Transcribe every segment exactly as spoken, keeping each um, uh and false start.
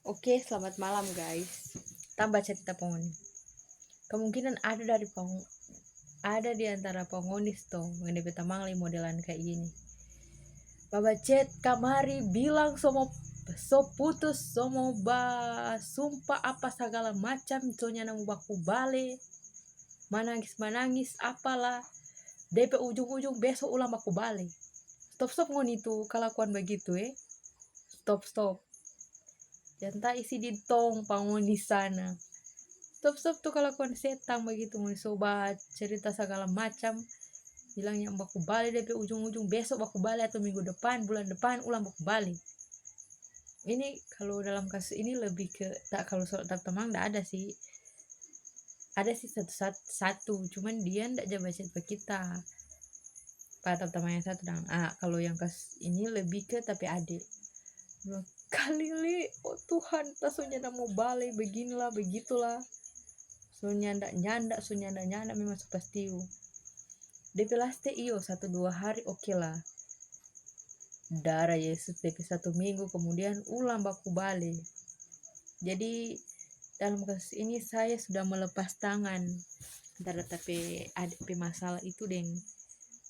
Oke, selamat malam guys. Tambah cerita pa ngoni. Kemungkinan ada dari pang ada di antara pa ngoni sto yang depe tamang lei modelan kayak gini. Baba chat kamari bilang so mo so putus, so mo ba sumpah apa sagala macam, so nyanda mo baku bale, manangis manangis apalah, depe ujung-ujung beso ulang baku bale. Stop stop ngoni tu kalakuan begitu eh. Stop stop. Jang ta isi di tong pa ngoni sana. Stop stop tu kalakuan setang begitu, ngoni so ba cerita sagala macam, bilang yang baku bale depe ujung-ujung besok baku bale atau minggu depan, bulan depan ulang baku bale. Ini kalau dalam kasus ini lebih ke tak kalau soal tamang ndak ada sih. Ada sih satu satu, satu cuman dia ndak ja baca pa kita. Pa tamang yang satu dang. Ah, kalau yang kasus ini lebih ke tapi ade. Kali li, oh Tuhan, ta so nyanda mo bale, beginilah, begitulah. So nyanda nyanda, so nyanda nyanda, memang so pastiu. Depe laste iyo satu dua hari oke lah. Dara Yesus depe satu minggu kemudian ulang baku bale. Jadi dalam kasus ini saya sudah melepas tangan antara tapi ada pe masalah itu deng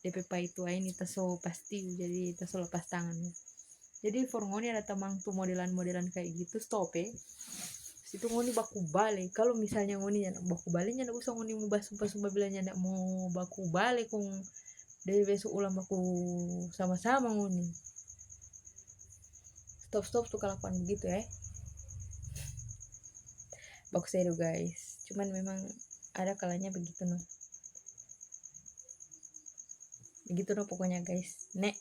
depe paitua ini, ta so pastiu, jadi ta so lepas tangan. Jadi for ngoni ada tamang tu modelan-modelan kayak gitu, stop eh. Situ ngoni baku bale. Kalau misalnya ngoni nyanda baku bale, nyanda usah ngoni mo basumpah-sumpah bilang nyanda mo baku bale kong de beso ulang baku sama-sama ngoni. Stop stop tu kalakuan begitu eh. Baku seru guys, cuman memang ada kalanya begitu no. Begitu no pokoknya guys. Nek